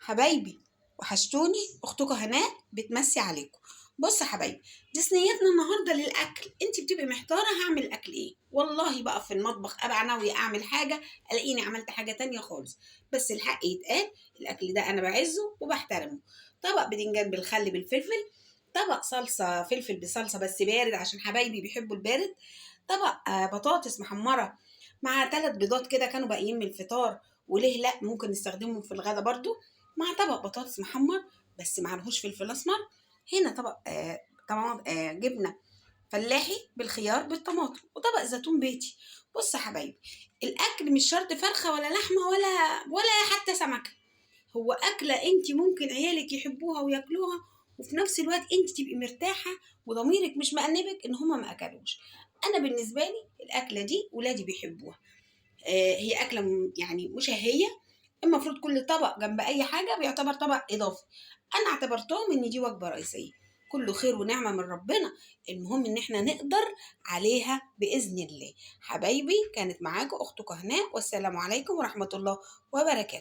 حبايبي وحشتوني، اختكم هناء بتمسي عليكم. بص يا حبايبي، دي صينيتنا النهارده للاكل. انت بتبقي محتارة هعمل اكل ايه؟ والله بقى في المطبخ ابقى ناوية اعمل حاجة، الاقيني عملت حاجة تانية خالص. بس الحق يتقال، الاكل ده انا بعزه وبحترمه. طبق بدنجان بالخل بالفلفل، طبق صلصه فلفل بصلصه بس بارد عشان حبايبي بيحبوا البارد، طبق بطاطس محمرة مع 3 بيضات كده كانوا باقيين من الفطار، وليه لا ممكن نستخدمهم في الغدا برضو، مع طبق بطاطس محمر بس معلهوش فلفل اسمر. هنا طبق جبنه فلاحي بالخيار بالطماطم، وطبق زيتون بيتي. بص يا حبايبي، الاكل مش شرط فرخة ولا لحمه ولا حتى سمكة، هو اكله انت ممكن عيالك يحبوها وياكلوها، وفي نفس الوقت انت تبقي مرتاحة وضميرك مش مأنبك ان هما ما اكلوش. انا بالنسبة لي الاكلة دي ولادي بيحبوها، هي اكله يعني مشهيه. المفروض كل طبق جنب اي حاجة بيعتبر طبق اضافي، انا اعتبرتهم ان دي وجبة رئيسية. كله خير ونعمه من ربنا، المهم ان احنا نقدر عليها باذن الله. حبايبي، كانت معاكم اختكم هناء، والسلام عليكم ورحمة الله وبركاته.